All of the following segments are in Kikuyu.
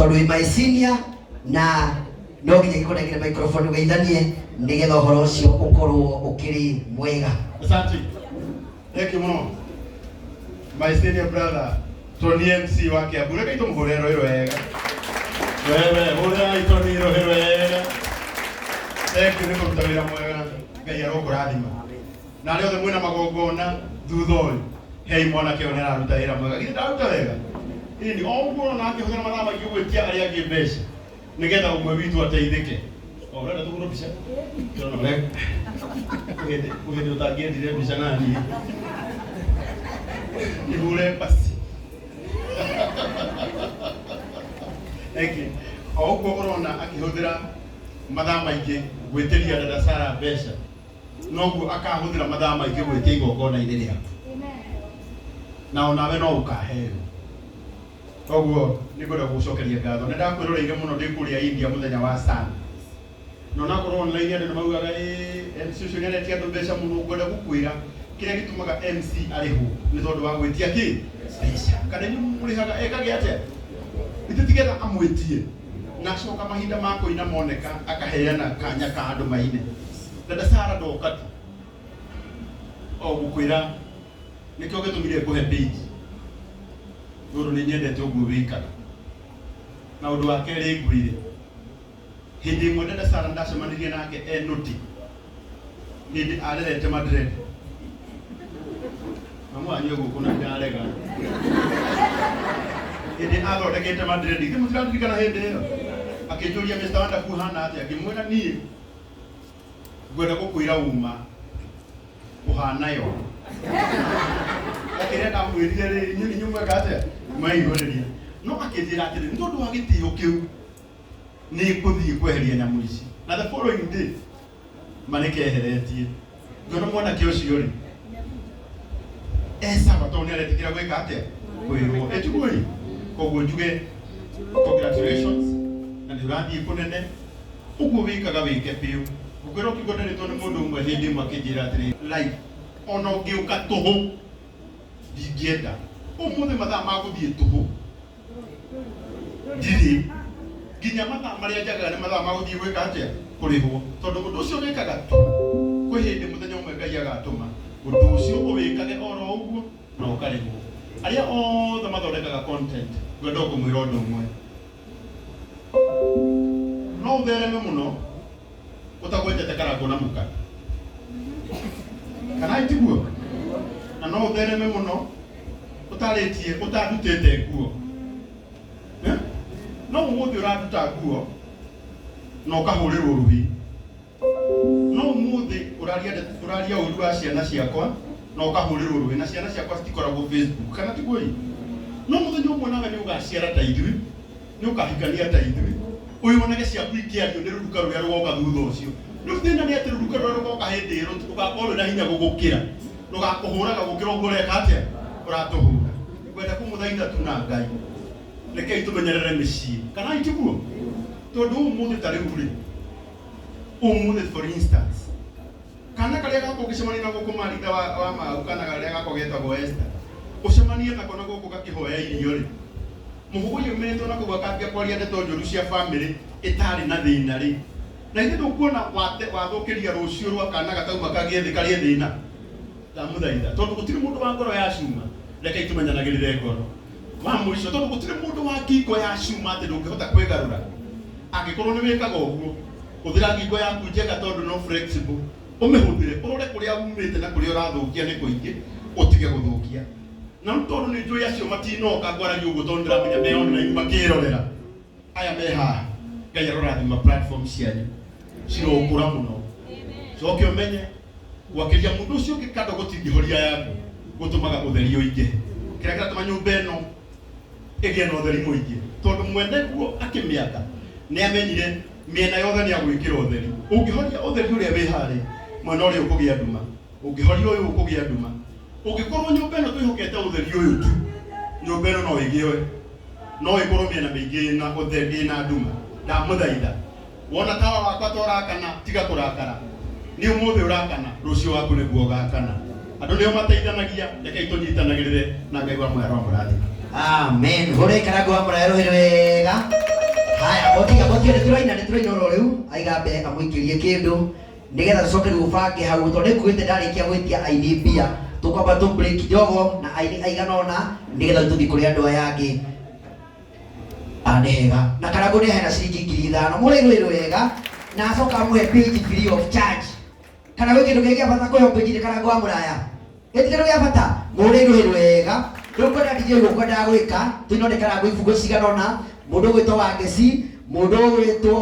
Tondũ wĩ my senior na no nginya ngĩkũnengere microphone ũgeithanie nĩgetha ũhoro ũcio ũkorwo ũkĩrĩ mwega. Asante. Thank you mũno. My senior brother Tony MC wa Kiambu. Reke tũmũhũrĩre rũĩ rwega. Wewe hũrĩrai Tony rũĩ rwega. Thank you nĩ kũruta wĩra mwega. Ngai arokũrathima. Na arĩa othe mwĩna magongona thutha ũyũ, hei mwanake ũyũ nĩ araruta wĩra mwega. Githĩ ndararuta wega? Ĩni, o ũguo ũrona akĩhũthĩra mathaa maingĩ gwĩtia arĩa angĩ mbeca nĩgetha ũmwe witũ ateithĩke. O ũrenda tũhũrwo mbica? Ndĩrona ũre- kwĩ hĩndĩ kwĩ hĩndĩ ũtangĩendire mbica na niĩ. Ihũre basi. Thank you. O ũguo ũrona akĩhũthĩra mathaa maingĩ gwĩtĩria dada Sara mbeca noguo akahũthĩra mathaa maingĩ gwĩtia igongona-inĩ rĩaku na onawe no ũkaheo. Koguo nĩ ngwenda gũgũcokeria ngatho. Nĩ ndakwĩroreire mũno ndĩ kũrĩa India mũthenya wa Sun. Na onakorwo online andũ nĩ maugaga ĩĩ MC ũcio nĩ aretia andũ mbeca mũno, ngwenda gũkwĩra kĩrĩa gĩtũmaga MC arĩhwo nĩ tondũ wa gwĩtia kĩ? Mbeca. Kana inyuĩ mũrĩhaga ekage atĩa? Ithe tigetha amwĩtie na acoka mahinda ma kũina moneka akaheana kanya ka andũ maine. Dada Sara ndoka tu o gũkwĩra nĩkĩo gĩtũmire ngũhe page tondũ nĩ nyendete ũguo wĩkaga. Na ũndũ wa kerĩ ngwĩre, hĩndĩ ĩmwe dada Sara ndacemanirie nake e nũti hĩndĩ arerete Madrid. Mamu wanyu e gũkũ na ndarega. Hĩndĩ athondekete Madrid, githĩ mũtiraririkana hĩndĩ ĩyo? Akĩnjũria Mr. Wonderful hana atĩa? Ngĩmwĩra niĩ ngwenda gũkwĩra uma ũhana yo. Na kĩrĩa ndamwĩrire rĩ, inyuĩ nĩ inyuĩ mweka atĩa? Mweihũrĩria. No akĩnjĩra atĩrĩ, nĩ tondũ wa gĩtĩo kĩu nĩ ngũthiĩ kweheria nyamũ ici. Na the following day ma nĩ keheretie. Ngĩona mwanake ũcio rĩ, e sawa tondũ nĩ aretĩkĩra gwĩka atĩa? Kwĩrwo. Ĩ tiguo ĩ? Koguo njuge congratulations na nĩ ũrathiĩ kũnene. Ũguo wĩkaga wĩke biũ. Ngũkwĩra ũkiuga nderetwo nĩ mũndũ ũmwe hĩndĩ ĩmwe akĩnjĩra atĩrĩ, life ona ũngĩũka tũhũ ndingĩenda. Ũmũthĩ mathaa ma gũthiĩ tũhũ ndirĩ. Nginya mathaa marĩa njagaga nĩ mathaa ma gũthiĩ gwĩka atĩa? Kũrĩhwo. Tondũ ũndũ ũcio wĩkaga tũhũ, kwĩ hĩndĩ mũthenya ũmwe Ngai agatũma ũndũ ũcio ũwĩkage oro ũguo na ũkarĩhwo. Arĩa othe mathondekaga content ngwenda o kũmwĩra ũndũ ũmwe. No ũthereme mũno ũtagwetete Karangũ na mũka, kana tiguo? Na no ũthereme mũno ũtarĩtie ũtandutĩte nguo. Eh? No ũmũthĩ ũranduta nguo na ũkahũrĩrwo rũhĩ. No ũmũthĩ ũraria ũraria ũru wa ciana ciakwa na ũkahũrĩrwo rũĩ na ciana ciakwa citikoragwo Facebook kana tiguo ĩ? No mũthenya ũmwe nawe nĩ ũgaciara ta ithuĩ, nĩ ũkahikania ta ithuĩ, wĩyonage ciaku ikĩario nĩ rũruka rũrĩa rũgoka thutha ũcio. Rĩu thĩna nĩ atĩ rũruka rũrĩa rũgoka hĩndĩ ĩyo rũgakorwo rwĩna hinya gũgũkĩra, rũgakũhũraga gũkĩra ũguo ũreka atĩa, ũratũhũra. Ngwenda kũmũthaitha tu na Ngai, rekei tũmenyerere mĩciĩ, kana tiguo? Tondũ ũmũthĩ ta rĩu rĩ, Ũmũthĩ for instance, kana karĩa gakwa ũngĩcemania na gũkũ Maritha wa, wa mau kana karĩa gakwa getagwo Esther, ũcemanie nako na gũkũ gakĩhoya irio rĩ, mũhũgũ yumĩtwo na kũu akambia kwaria ndeto njũru cia family ĩtarĩ na thĩna rĩ, na ithe ndũkuona wate wathũkĩria rũciũ rwa kana gatauma kagĩe thĩ karĩe thĩna? Ndamũthaitha, tondũ gũtirĩ mũndũ wa ngoro ya cuma, rekei tũmenyanagĩrĩre ngoro. Wa mũico, tondũ gũtirĩ mũndũ wa ngingo ya cuma atĩ ndũngĩhota kwĩgarũra. Angĩkorwo nĩ wĩkaga ũguo, hũthĩra ngingo yaku njega tondũ no flexible, ũmĩhũthĩre, ũrore kũrĩa umĩte na kũrĩa ũrathũkia nĩ kũingĩ, ũtige gũthũkia. Na rĩu tondũ nĩ njũĩ acio matinoka ngwaragia ũguo tondũ ndĩramenya me online makĩrorera, aya me haha, Ngai arorathima platform cianyu, cirokũra mũno. Coke ũmenye gwakĩria mũndũ ũcio ũngĩ kando gũtingĩhoria yaku, gũtũmaga ũtheri ũingĩhe. Kĩrĩa kĩratũma nyũmba ĩno ĩgĩe na ũtheri mũingĩ tondũ mwene guo akĩmĩaka nĩ amenyire mĩena yothe nĩ agwĩkĩra ũtheri. Ũngĩhoria ũtheri ũrĩa wĩ harĩa mwena ũrĩa ũkũgĩa nduma, ũngĩhoria ũyũ ũkũgĩa nduma. Ũngĩkorwo nyũmba ĩno twĩhokete ũtheri ũyũ tu, nyũmba ĩno no ĩgĩe no ĩkorwo mĩena mĩingĩ ĩna ũtheri ĩna nduma. Ndamũthaitha Wona tawa wakwa ta ũrakana, tiga kũrakara. Nĩ ũmũthĩ ũrakana, rũciũ waku nĩguo ũgakana. Andũ nĩo mateithanagia, rekei tũnyitanagĩrĩre na Ngai wa muoyo aromũrathima. Amen. Hũra ikarango wa mũraya rũhĩ wega. Haya, botiga botiga nĩ tũraina nĩ tũraina oro rĩu aigambe amũikĩrie kĩndũ nĩgetha tũcoke rĩu ũbange hau tondũ nĩnguĩte ndarĩkia gwĩtia aini mbia tũkwamba tũ break kidogo na aini aigana ũna nĩgetha tũthiĩ kũrĩ andũ aya angĩ. Ah, nĩ hega na Karangũ nĩ hena ciringi 5,000 mũrĩrwĩrwo wega na acoka amũhe page free of charge kana gwĩ kĩndũ kĩngĩ gĩa bata kũheo page nĩ Karangũ wa mũraya gĩti kĩndũ gĩa bata mũrĩrwĩrwo wega rĩu kwenda DJ ũguo kwendaga gwĩka tũino nĩ Karangũ ibungo cigana ũna mũndũ ũgwĩtwo Wangeci mũndũ ũgwĩtwo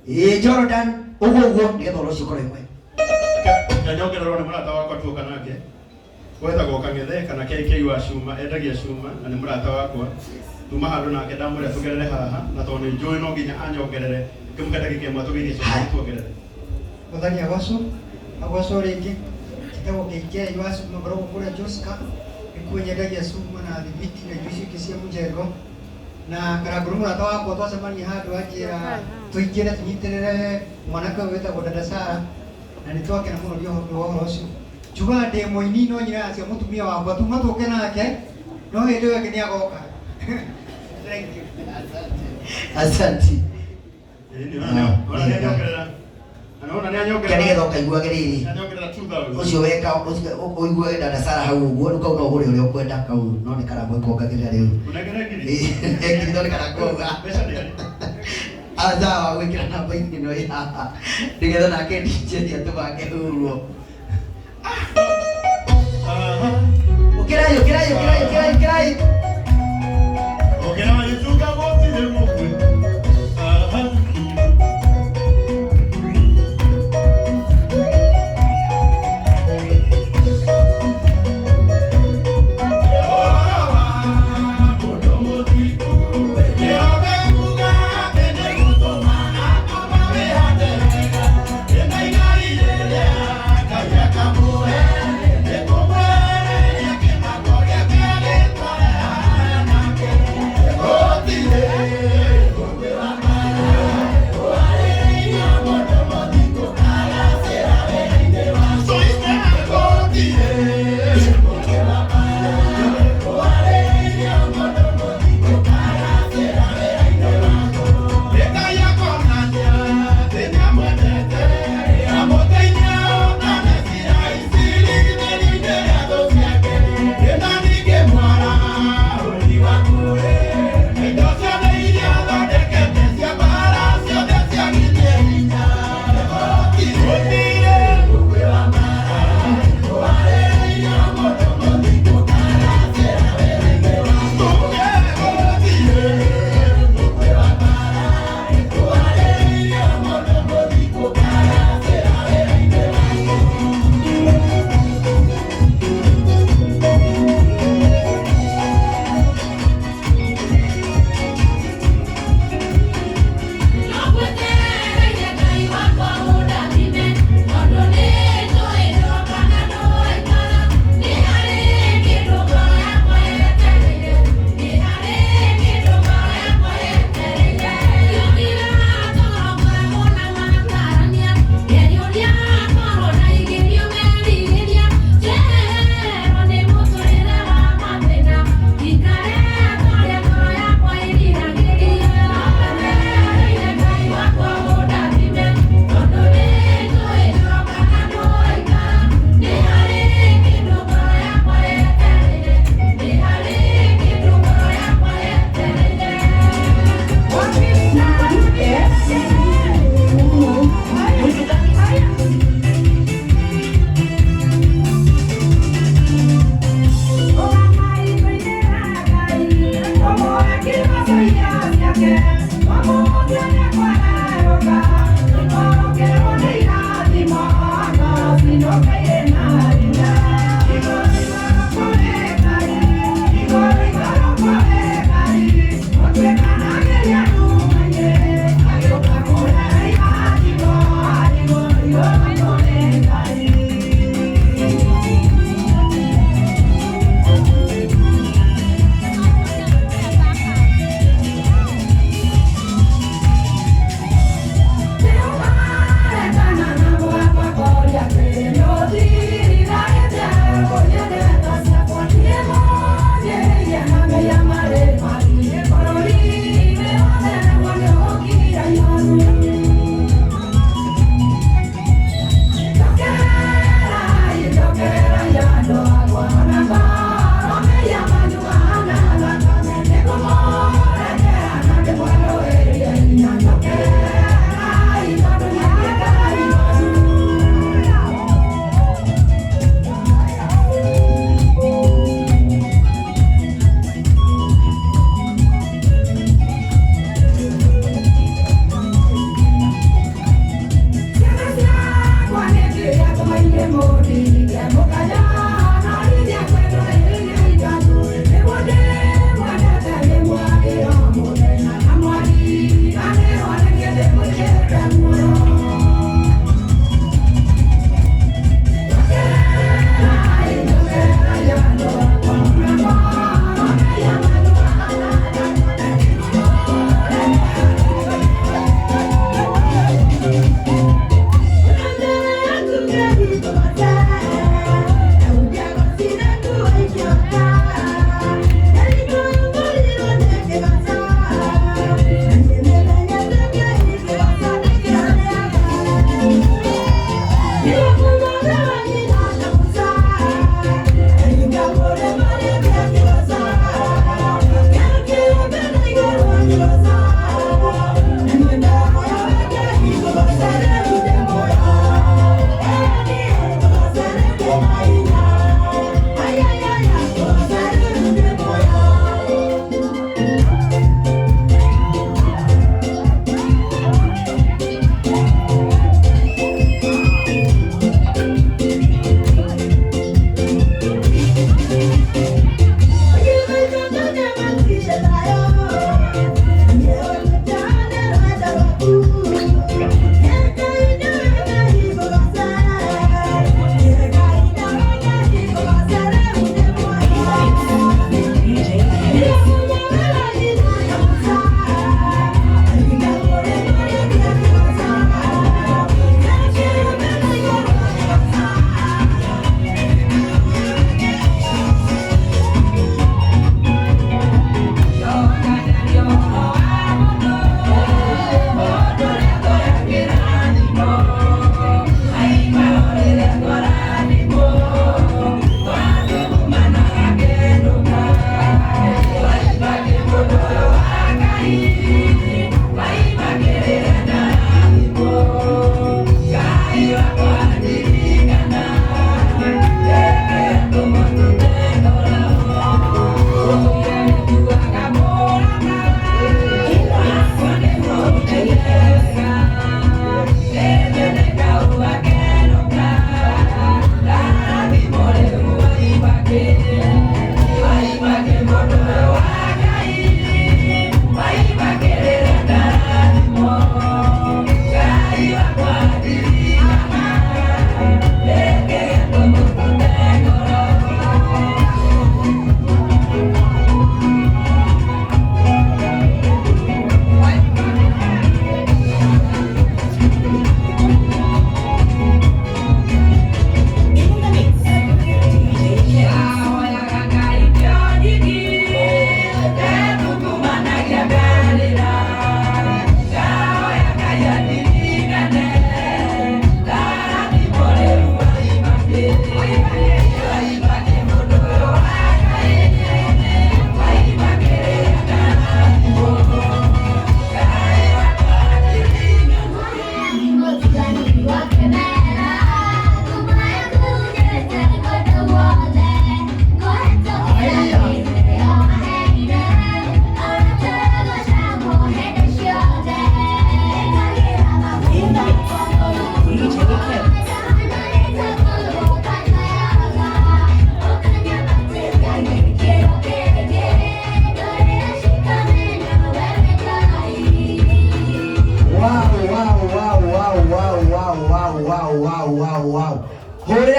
ĩ Jordan ũguo ũguo nĩgetha ũhoro ũcio ũkorwo wĩ mwega. Nyongererwo nĩ mũrata wakwa tuoka nake wetagwo Kang'ethe kana KK wa cuma, endagia cuma na nĩ mũrata wakwa. Tuma handũ nake ndamwĩra tũgerere haha na tondũ nĩ njũĩ no nginya anyongerere ngĩmũhe ndagĩka ĩmwe tũgeithie cũcũ tuongerere. Mũthani agocwo, agocwo rĩngĩ. Njĩtagwo KK wa cuma, ngoragwo kũrĩa Joska, nĩkuo nyendagia cuma na thimiti na indo icio ingĩ cia mjengo. Na Karangũ nĩ mũrata wakwa, twacemania handũ anjĩra tũingĩre tũnyitĩrĩre mwanake ũyũ wĩtagwo Dada Sarah, na nĩ twakena mũno nĩ ũndũ wa ũhoro ũcio. Njugaga ndĩ mũini no nyinaga cia mũtumia wakwa, tuma tũke nake, no hĩndĩ ĩyo ĩngĩ nĩ agoka. Thank you. Asante. Ona nĩ anyongerera. Ona nĩ anyongerera. Nĩgetha ũkaiguage rĩrĩ. Anyongerera 2000. Ũcio weka ũiguage Dada Sarah hau ũguo rĩu kau no ũgũre ũrĩa ũkwenda kau no nĩ Karangũ ĩkuongagĩrĩra rĩu. Ũnengere ngiri. Ngiri no nĩ Karangũ auga. Mbeca nĩ harĩ. Sawa gwĩkĩra namba ĩno ĩ haha nĩgetha nake DJ atũbange ũguo. Ũkĩrai ũkĩrai ũkĩrai ũkĩrai ũkĩrai. Ũkĩrai tuga gũtirĩ mũgwe. Aha.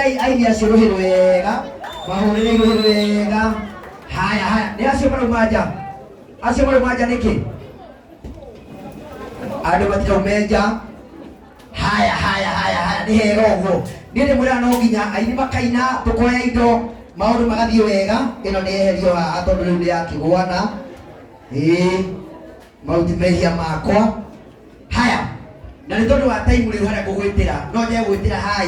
Hũrĩrai aini acio rũhĩ rwega, mahũrĩrei rũhĩ rwega. Haya haya, nĩ acio marauma nja, acio marauma nja nĩkĩ? Andũ matikaume nja. Haya haya haya haya, nĩ hega ũguo. Niĩ ndĩmwĩraga no nginya aini makaina, tũkoya indo, maũndũ magathiĩ wega. Ĩno nĩ yeherio haha tondũ rĩu nĩ yakĩgwana. Ĩĩ, mau ti mehia makwa. Haya, na nĩ tondũ wa time rĩu harĩa ngũgwĩtĩra, no njae gwĩtĩra haya.